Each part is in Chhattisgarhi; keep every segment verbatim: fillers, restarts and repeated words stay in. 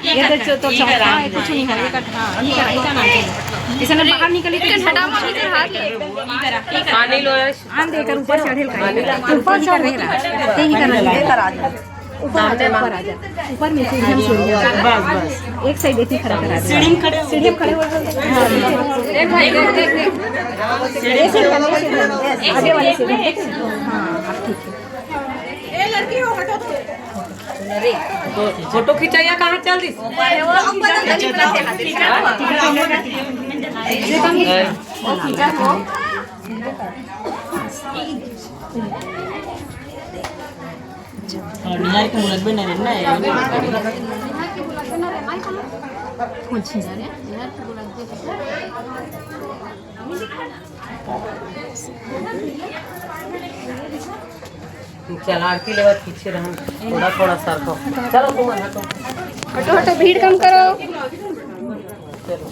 ये तो, तो चौथा है, कुछ नहीं है, ये कट, हाँ, ये कट, ऐसा ना, ऐसा ना। इसे ना बाहर निकले तो हटा, मम्मी तेरे हाथ ले। पानी लो यार। आन दे कर ऊपर चढ़े का। ऊपर चढ़ रहे ना। यही करना है। ऊपर आ जा, ऊपर आ जा। ऊपर में सीढ़ियाँ, सीढ़ियाँ। बस, बस। एक साइड एक ही खड़ा करा दे। सीढ़ी में खड़े हो। सीढ़ी में खड़े हो। देख भाई, देख, देख, देख। ये सीढ़ी, ये सीढ़ी। आगे वाली सीढ़ी। हाँ, अब ठीक है। ए, लड़की हो, हटो तो। अरे, फोटो खिंचाइया कहाँ चल दी? और निहार के मुलक भी नहीं रहना है। चल, आरती लेवत पीछे रहन, थोड़ा, थोड़ा सरको। चलो, तुम हटो। हटो, हटो, भीड़ कम करो। चलो।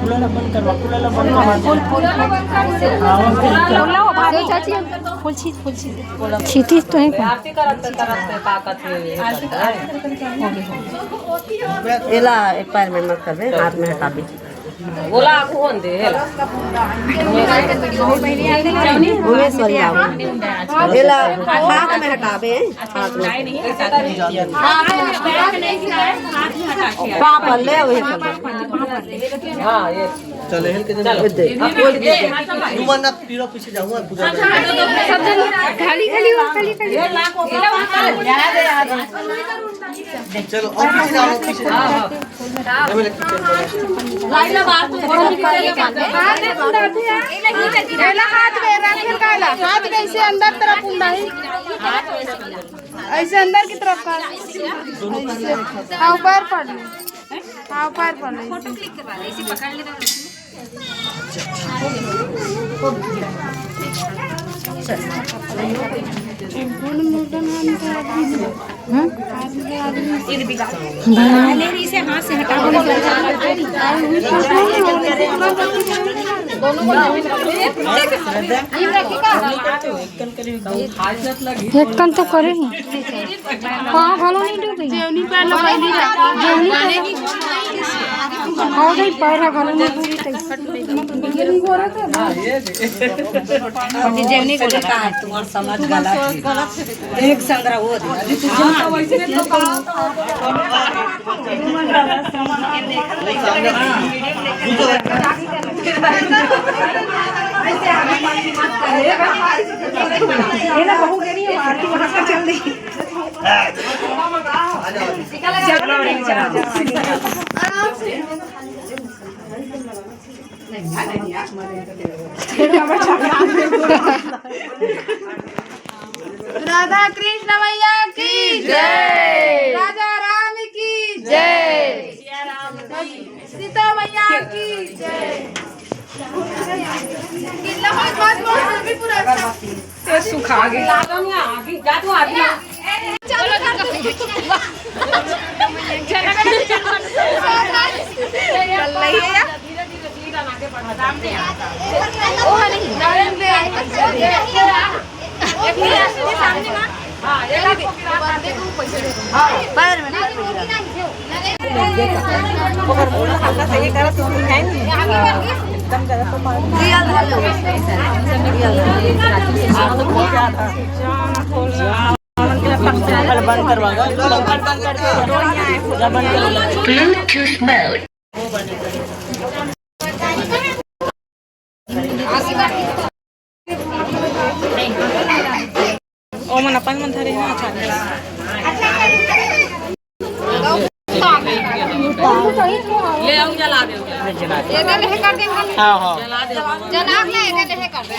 कूलर बंद करवा, कूलर बंद करवा। फूल चीज, फूल चीज। क्षितिज तो है। आरती करत, करत ताकत है। एला एक पैर में मत करबे, हाथ में हटाबे। ओला आगू होन दे, एला। उमेश वाली आगू। एला हाथ में हटाबे, हाथ में। पाँव पर ले, वही कर। हाँ, ये। चल, हेल के दे। दे। अब कोई दे। तू मन ना पीरो पीछे जाऊंगा, पूजा। सब जन खाली, खाली हो, खाली, खाली। चलो, और पीछे जाओ, पीछे जाओ। लाइन में बाहर तो हाथ में उंडाथे, एला हाथ में राखेल काला, हाथ में ऐसे अंदर तरफ उंडाही, ऐसे अंदर की तरफ का, ऐसे। हाँ, ऊपर पढ़ लो, हाँ, ऊपर पढ़ लो, ऐसे। एक कन तो करे ही। पाँव घलो नहीं डूबे। जेवनी पैर ला पहली रात। जेवनी पैर ला। हाँ, नहीं, पैर ला घलो नहीं डूबे। अभी जेवनी को लगा है, तुम्हारा समझ गलत है। एक संग्रह वो दे। ये ना बहू कह रही है, आरती वहाँ से चल रही। राधा कृष्ण मैया की जय। राजा राम की जय। सीता मैया की जय। ये सुखा गया। Bluetooth mode। ओमन अपन मन धरे हैं, अच्छा। ले आओ, जला दे। हाँ, हाँ। जला दे। जला के एके लेहे कर दे।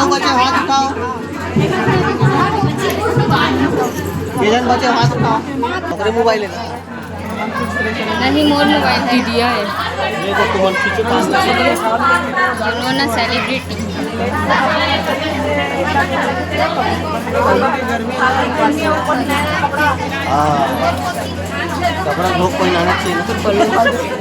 बचे हाथ उठाओ। ये जन बचे हाथ उठाओ। ओकरे मोबाइल है। नहीं, मोर मोबाइल है। दीदिया है। ये तो तुम खींचो। You know ना, सेलिब्रिटी। हाँ। कपड़ा धो कोई लाना चाहिए।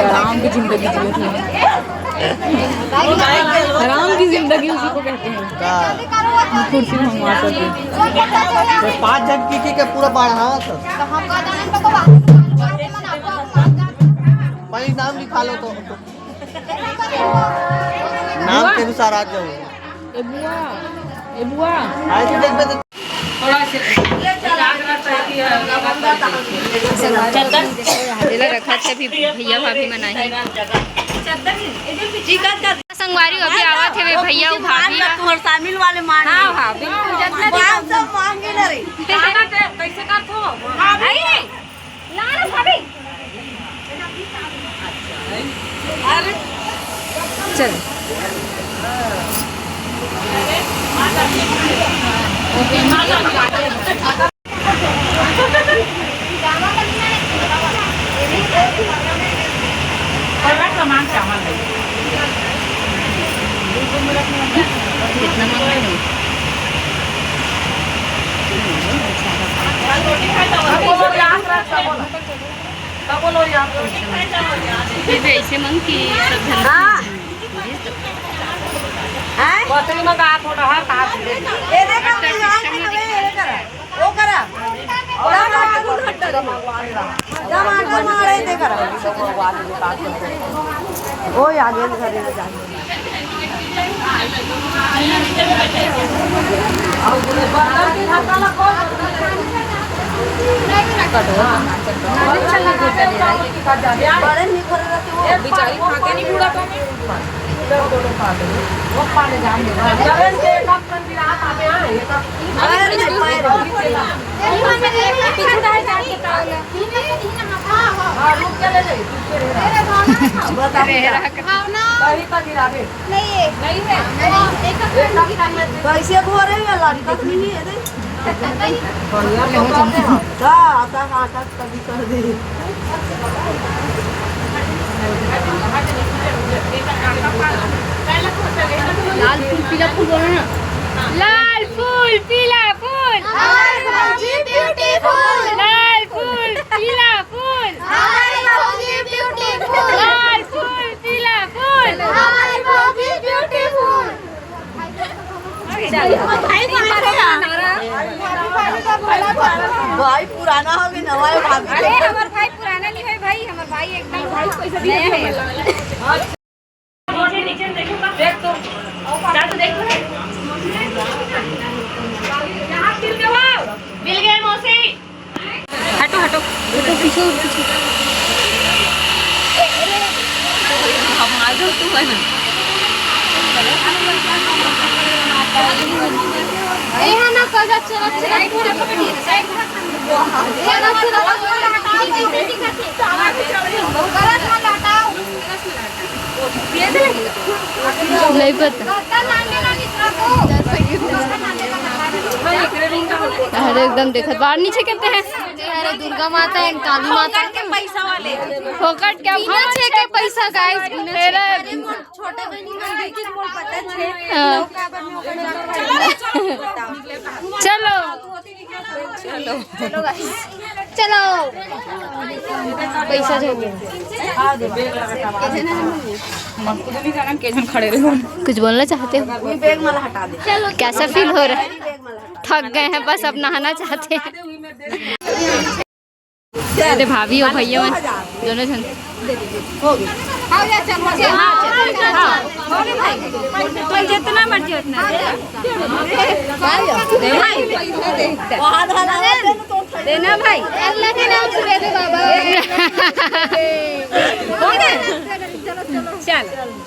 आराम की जिंदगी जिए थे। आराम की जिंदगी उसी को कहते हैं। कुर्सी में हम आ सकते हैं। तो पाँच जन की, की के पूरा बाढ़ा तो। भाई नाम लिखा लो तो। नाम के अनुसार आ जाओ। ए बुआ, ए बुआ। आए थे देख में तो। चद्दर। एला रखा थे अभी भैया भाभी मन आही। संगवारी अभी आवत हे भैया अउ भाभी। तोहर शामिल वाले मान हाँ, हाँ, बिल्कुल, जतना भी बात सब मांगे ना रे। कैसे कर थो? आई रे। ला रे भाभी। चल। कितना मंगा है? ये भी ऐसे मन की सब झन हाँ। हैं? पतली मंगा थोड़ा है, काट दे। ये देखा, ये देखा। ओ करा। टमाटर मारे थे करा। ओ आगे घरे में जाके। बड़े नहीं करे रहते वो। बेचारी खा के नहीं पूरा तो। कैसे भोरे वाला देखनी नहीं है। का आटा, आटा कभी कर दे। लाल फूल पीला फूल बोलो ना। लाल फूल पीला फूल। हमारी भौजी ब्यूटीफुल। लाल फूल पीला फूल। हमारी भौजी ब्यूटीफुल। लाल फूल पीला फूल। हमारी भौजी ब्यूटीफुल। भाई पुराना हो गया, नवा है भाभी। अरे, हमार भाई पुराना नहीं है भाई, हमार भाई एकदम नया है। देख तो, देख तो। मिल गए मौसी। हटो, हटो। हटो, पीछे, पीछे। हम आ जाओ, तू है ना। ए, हाँ ना, कर, चल, चल, चल, चल। नहीं पता। अरे एकदम देखत बाहर नीचे कहते हैं। अरे दुर्गा माता and काली माता। फोकट के पैसा वाले। फोकट क्या? बिना छे के पैसा, guys, बिना छे के। छोटे बहनी मन के मोर पता छे। हाँ। चलो। चलो। चलो। पैसा जो। कुछ बोलना चाहते हो? कैसा फील हो रहा है? थक गए हैं, बस अब नहाना चाहते हैं। अरे भाभी हो, भैया मन, दोनों झन। हाँ, या चल, चल, हाँ, चल, हाँ। हो गे भाई, कोई जितना मर्जी उतना दे। दे भाई, देना भाई। अल्लाह के नाम से दे दे बाबा। हो गे? चल।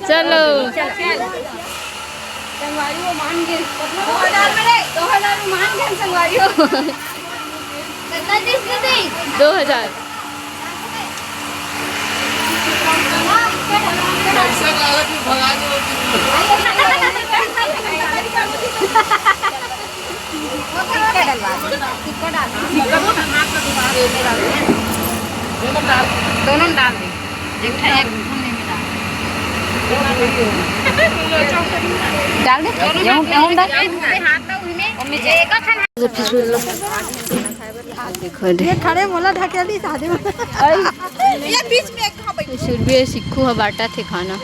चलो। चल, चल। संगवारी हो मान गे। दो हजार में रे, दो हजार में मान गे संगवारी हो। कितना चीज दे दे? दो हजार। पैसा लागत में भगा दे। सिक्का डलवा दे। सिक्का डाल दे। दोनों में डाल दे। एक ठा, एक ठा नहीं मिला। डाल दे। गेहूं, गेहूं डाल। हाथ में, हाथ में। देखो दे। ये खड़े मोला ढकेली शादी में। ये बीच में एक कहाँ बैठी? सुरभि सिक्खू ह बांटत हे खाना।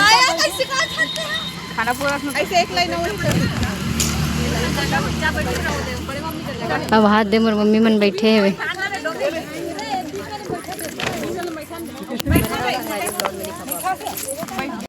आया कैसे कहा छाते हैं? खाना पूरा उसमें ऐसे एक लाइन और कर। अब हाथ दे, मोर मम्मी मन बैठे हवे।